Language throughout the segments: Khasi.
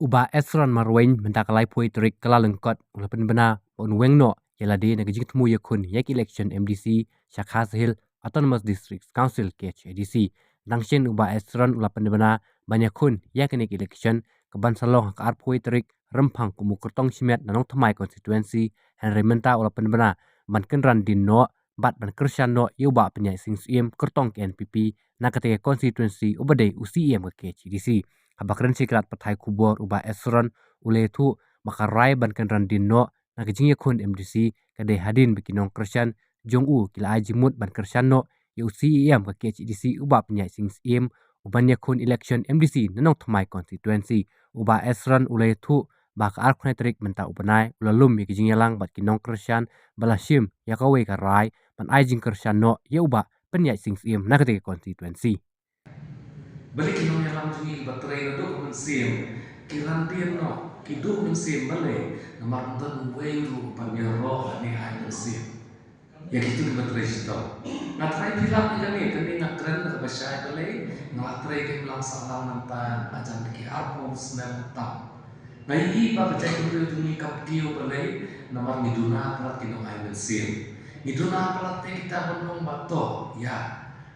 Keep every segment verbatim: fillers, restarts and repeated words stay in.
U Bah Esron Marwein mynta ka laiphew tarik Kyllalyngkot u la pynbna ba un weng noh ïa lade na ka jingthmu ïakhun ïa ka election M D C sha Khasi Hills Autonomous District Council, K H A D C. Tang shen u Bah Esron u la pynbna ban ïakhun ïa kane ka election kaban sa long ha ka arphew tarik Rymphang kum u kyrtong shimet na Nongthymmai constituency, hynrei mynta u la pynbna ban kynran dien noh bad ban kyrshan noh ïa u Bah Pynïaid Sing Syiem, kyrtong ka N P P na kata ka constituency, uba dei u C E M ka K H A D C. Haba kren sha ki lad pathai khubor, u Bah Esron u la ïathuh ba ka rai ban kynran dien noh na ka jingïakhun M D C ka dei hadien ba ki nongkyrshan jong u ki la ai jingmut ban kyrshan noh ïa u C E M ka K H A D C, u Bah Pynïaid Sing Syiem, uban ïakhun election M D C na Nongthymmai constituency. U Bah Esron u la ïathuh ba ka arphew tarik mynta u bnai u la lum ïa ka jingïalang bad ki nongkyrshan ba la shim ïa kawei ka rai ban ai jingkyrshan noh ïa u Bah Pynïaid Sing Syiem na kata ka constituency. Balei ki nongïalam jong ngi ba trei naduh ka mynsiem ki ran dien noh, ki duh mynsiem, balei? Namar ym don uwei ruh ban ïaroh lane ai mynsiem ïa kito kiba trei shitom. Nga tharai phi lap ïa kane, kane nga kren da kaba shai, balei? Nga la trei ka imlang sahlang mynta hajan ki arphew snem tam. Nga ïohi ba ka jaitbynriew jong ngi kam kiew, balei? Namar ngi duna palat ki nongai mynsiem. Ngi duna palat te kita ban ong ba to ïa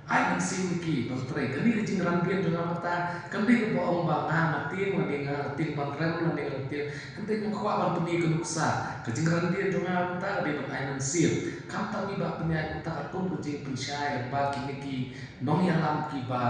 ai mynsiem ïa ki ban trei. Kane ka jingranbeiñ jong nga mynta kam dei kaba ong ba nga nga tieng lane nga tieng ban rem lane nga tieng. Hynrei nga kwah ban pyni ka nuksa. Ka jingranbeiñ jong nga mynta ka dei ban ai mynsiem. Khamtam i Bah Pynïaid mynta ka kum ka jingpynshai lyngba kine ki nongïalam kiba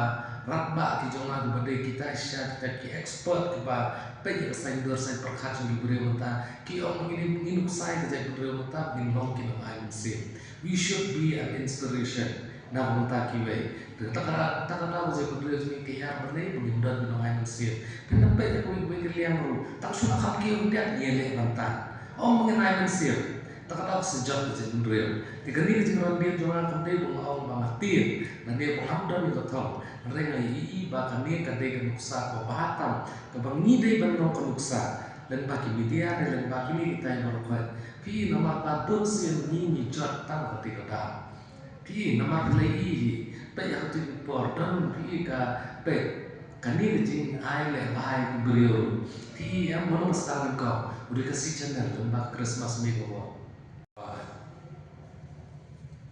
radbah ki jong nga, kiba dei kita shisha kita ki expert kiba peit ïa ka saiñdur saiñpyrkhat jong ki briew mynta. Ki ong ba ngin, ngin nuksa ïa ka jaitbynriew mynta ba ngin long ki nongai mynsiem. We should be an inspiration na ka bynta kiwei. Te kata ka, kata ka daw ka jaitbynriew jong ngi ka ïar, balei? Ba ngim don ki nongai mynsiem. Phin da peit ïa kawei kawei ka liang ruh, tang shu la kham kiew khyndiat ngi ïaleh ban tan. Ong ba ngin ai mynsiem. Kata ka daw ka sjok ka jaitbynriew. Te kane ka jingranbeiñ jong nga kam dei ba nga ong ba nga tieng lane ba ngam don ïa ka thong. Hynrei nga ïohi ba kane ka dei ka nuksa kaba bha tam kaba ngi dei ban long ka nuksa lyngba ki media ne lyngba kine kita kiba rkhot. Phi, namar ba bun sien ngi ngi jot tang kata ka daw. Phi, namar phi la ïohi, peit ïa kata ka por don phi ka peit kane ka jingai lehbha ïa ki briew. Phi, em, mano ba sdang ïa ka, u dei ka Khasi Channel lyngba ka Christmas Makeover.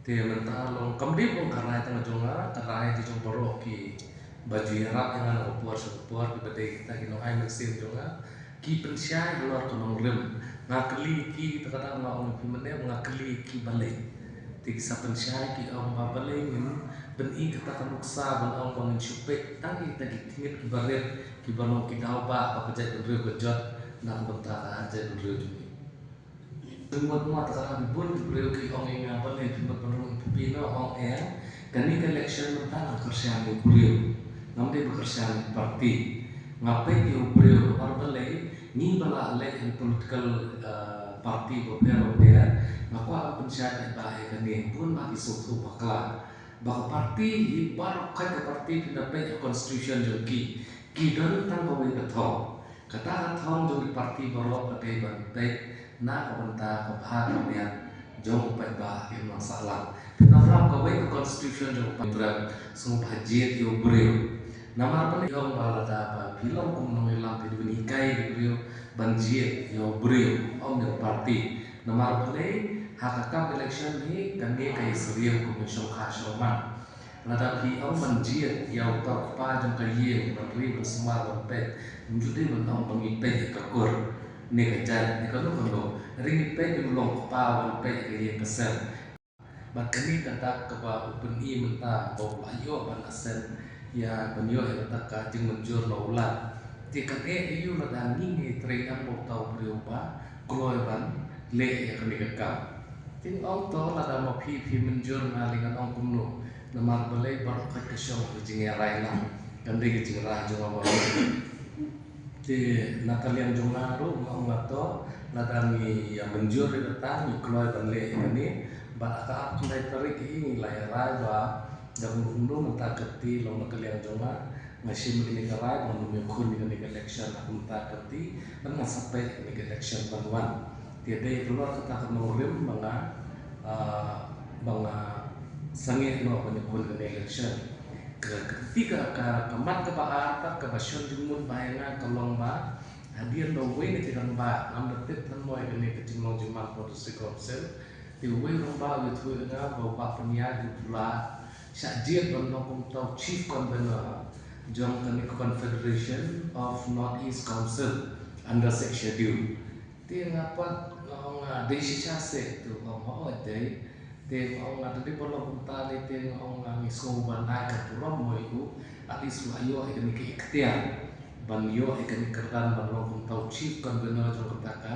Te mynta long kam dei ba ka rai tang jong nga, ka rai ka jong baroh kiba ju ïarap ïa nga na ka por sha ka por, kiba dei kita ki nongai mynsiem jong nga. Ki pynshai halor ka nongrim. Nga kylli ki, kata ka daw nga ong ïa phi mynne ba nga kylli ki balei. Te ki sa pynshai, ki ong ba balei ngin pyni kata ka nuksa ban ong ba ngin shu peit tang ïa kita ki thngit kiba rit, kiba long ki daw ba, ba ka jaitbynriew ka jot na ka bynta ka jaitbynriew jong ngi. Te mut ma, kata ka daw bun ki briew ki ong ïa nga, balei phi mut ban rung M P P noh, ong ïa nga. Kane ka election mynta nga kyrshan ïa u briew. Ngam dei ba kyrshan ïa u party. Nga peit ïa u briew, namar balei, ngi ba la leit ha political, eh, party bapher bapher, nga kwah ban pynshai paidbah ïa kane, bun ba ki sngewthuh bakla ba ka party hi, baroh khoit ka party phin da peit ha constitution jong ki, ki don tang kawei ka thong. Kata ka thong jong ki party baroh ka dei ban peit na ka bynta ka bha ka miat jong u paidbah ha ka imlang sahlang. Phin ym lap kawei ka constitution jong u paidbah, sngewbha jied ïa u briew. Namar balei? Ong ba lada ba phi long kum nongïalam phi dei ban hikai ïa u briew ban jied ïa u briew, ym ïa u party. Namar balei? Ha ka kam election hi kane ka ïasyriem kum ïa shongkha shongman. Lada phi ong ban jied ïa uta u kpa jong ka ïing ban ri ban sumar ban peit, ym ju dei ban ong ba ngi peit ïa ka kur ne ka jait ne kano kano. Hynrei ngi peit ïa u long kpa ban peit ïa ka ïing ka sem. Bad kane ka dak kaba u pyni mynta ba u la ïoh ban ascend ïa, ban ïoh ïa kata ka jingmynjur na u Lat. Te kan eh aïu lada ngi ngi trei em ba uta u briew ba kloi ban leh ïa kane ka kam. Te nga ong to lada ma phi phi mynjur, nga lei ngan ong kumno. Namar balei? Baroh khoit ka shong ka jingïarai lang. Kan dei ka jingrah jong nga baroh. Te na ka liang jong nga ruh nga ong nga to, lada ngi ïa mynjur ïa kata, ngi kloi ban leh ïa kane, bad ha ka arphew khyndai tarik hi ngi la ïa rai ba da kumno kumno mynta ka kti, long na ka liang jong nga, nga shim ïa kane ka rai ba ngan ym ïakhun ïa kane ka election ha kumta ka kti, bad nga sa peit ïa kane ka election ban wan. Te dei halor kata ka nongrim ba nga, ah, ba nga sangeh noh ban ïakhun ïa kane ka election. Ka, ka kti ka, ka, ka mat kaba ar pat kaba shon jingmut bha ïa nga ka long ba Hadien ba uwei na ki rangbah, ngam da tip than mo ïa kane ka jinglong jingman hapoh District Council. Te uwei u rangbah u ïathuh ïa nga ba u Bah Pynïaid u la shah jied ban long kum uta u Chief Convener jong kane ka Confederation of North East Council under Sixth Schedule. Te nga pat nga ong, ah, dei shisha seh? Te u ong, hooid dei. Te nga ong, ah, lada dei ban long kumta ne, te nga ong, ah, ngi sngew ban ai ka burom mo ïa u, at least u la ïoh ïa kane ka iktiar ban ïoh ïa kane ka kyrdan ban long kum uta u Chief Convener jong kata ka,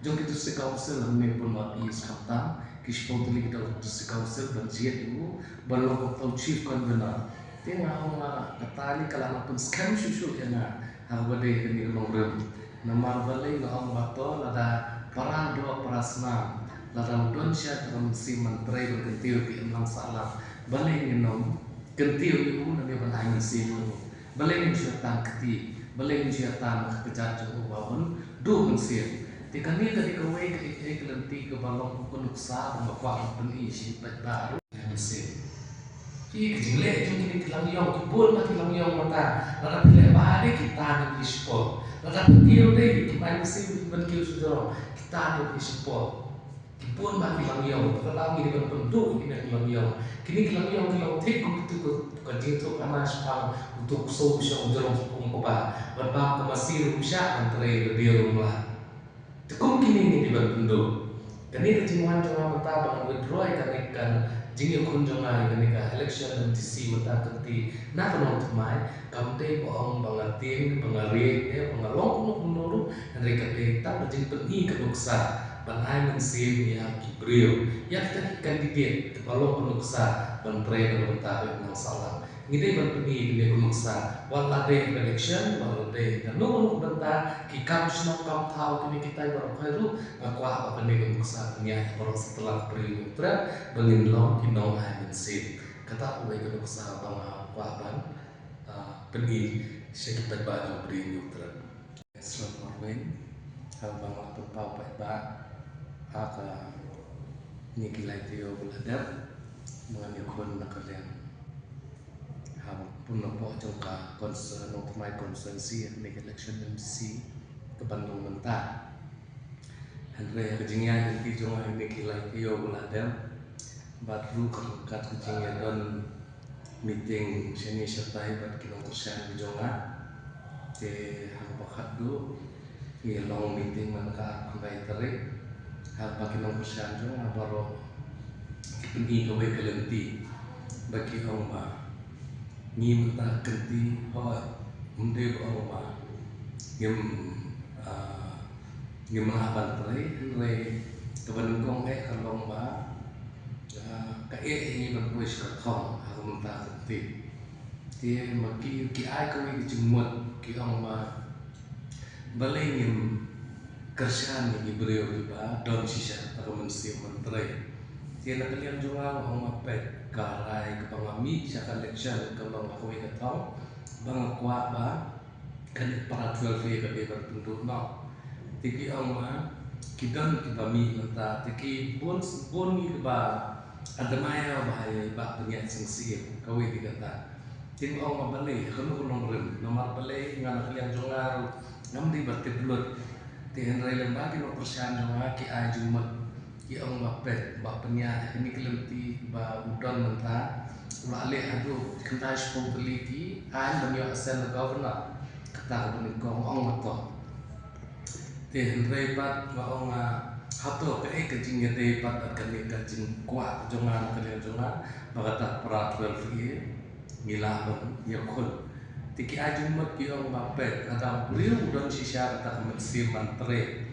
jong ki District Council hangne hapoh North East, khamtam ki shiphew tylli ki District Council ban jied ïa u ban long kum uta u Chief Convener. Te nga ong, ah, kata ne ka la nang pynskhem shuh shuh ïa nga ha kaba dei kane ka nongrim. Namar balei? Nga ong ba to lada para doh para snam, lada u don shisha kata ka mynsiem ban trei ban kyntiew ïa ka imlang sahlang, balei ngin ym kyntiew ïa u lane ban ai mynsiem ïa u? Balei ngin shu ïa tan kti? Balei ngin shu ïa tan ka kjat jong u ba un duh mynsiem? Te kane ka dei kawei ka, ka, ka lynti kaba long kum ka nuksa ba nga kwah ban pyni sha ki paidbah ruh. Ai mynsiem. Ki, ka jingleh jong kine ki langïong, ki bun bha ki langïong mynta. Lada phi leh bha de, ki tan ïa phi shapoh. Lada phi kiew de, ki ai mynsiem ban kiew sha jrong, ki tan ïa phi shapoh. Ki bun bha ki langïong, te lada ngi dei ban pynduh ïa kine ki langïong. Kine ki langïong ki long thik kum kito ka, ka jingthoh khana shaphang uto u ksew u shong u jrong shaphang u kba. Bad ba ka masi ruh u shah ban trei lade ruh mla. Te kum kine ngi dei ban pynduh. Kane ka jingwan jong nga mynta ba ngan withdraw ïa kane ka jingïakhun jong nga ïa kane ka election MDC mynta ka kynti na ka Nongthymmai, kam dei ba ong ba nga tieng, ba nga riej, ne ba nga long kumno kumno ruh, hynrei ka dei tang ka jingpyni ka nuksa ban ai mynsiem ïa ki briew, ïa kita ki candidate kiba long ka nuksa ban trei na ka bynta ka imlang sahlang. Ngi dei ban pyni kane ka nuksa, wat la dei election, wat la dei kano kano ka bynta, ki kam shnong kam thaw, kine kitai baroh, hooid ruh nga kwah ba kane ka nuksa kan ïaid baroh satlak briew Hynñiewtrep ba ngin long ki nong ai mynsiem. Kata kawei ka nuksa ba nga kwah ban, ah, pyni sha ki paidbah jong briew Hynñiewtrep. Shlok marwei, haba nga la pynpaw paidbah ha kine ki lai taïew ba la dep, ba ngan ïakhun na ka liang, ha pun na poh jong ka constituency, Nongthymmai constituency, ha kane ka election MDC kaban long mynta. Hynrei ha ka jingïaid lynti jong nga ha kine ki lai taïew ba la dep, bad ruh ka ryngkat ka jingïadon meeting shane shatai bad ki nongkyrshan ki jong nga. Te ha kaba khatduh ngi long meeting man ka arphew khyndai tarik. Ha kaba ki nongkyrshan jong nga baroh ki pyni kawei ka lynti ba ki ong ba ngi mynta ka kynti, hooid, ym dei ba ong ba ngim, ah, ngim lah ban trei, hynrei kaba nyngkong eh ka long ba, ah, ka eh ïa ngi ban poi sha ka thong ha ka mynta ka kynti. Te ma ki, ki ai kawei ka jingmut, ki ong ba balei ngim kyrshan ïa ki briew kiba don shisha kata ka mynsiem ban trei. Te na ka liang jong nga nga ong ba peit, ka rai kaba nga mih sha ka election ka long ha kawei ka thong ba nga kwah ba kane ka para twelve A ka dei ban pynduh noh. Te ki ong ba ki don kiba mih mynta, te ki bun, bun ngi kiba admire bha ïa i Bah Pynïaid Sing Syiem, kawei dei kata. Te nga ong ba balei, ha kano ka nongrim, namar balei nga na ka liang jong nga ruh ngam dei ba tip lut. Te hynrei lem bad ki nongkyrshan jong nga ki ai jingmut, ki ong ba peit, Bah Pynïaid, ha kine ki lynti ba u don mynta, u la leh haduh khyndai shiphew tylli ki aiñ ban ïoh ascend na governor. Kata kaba nyngkong, ong ba to. Te hynrei pat nga ong, ah, hato kaei ka jingïadei pat bad kane ka jingkwah jong nga na ka liang jong nga ba kata ka para twelve A ngi lah ban ïakhun? Te ki ai jingmut, ki ong ba peit, lada u briew u don shisha kata ka mynsiem ban trei,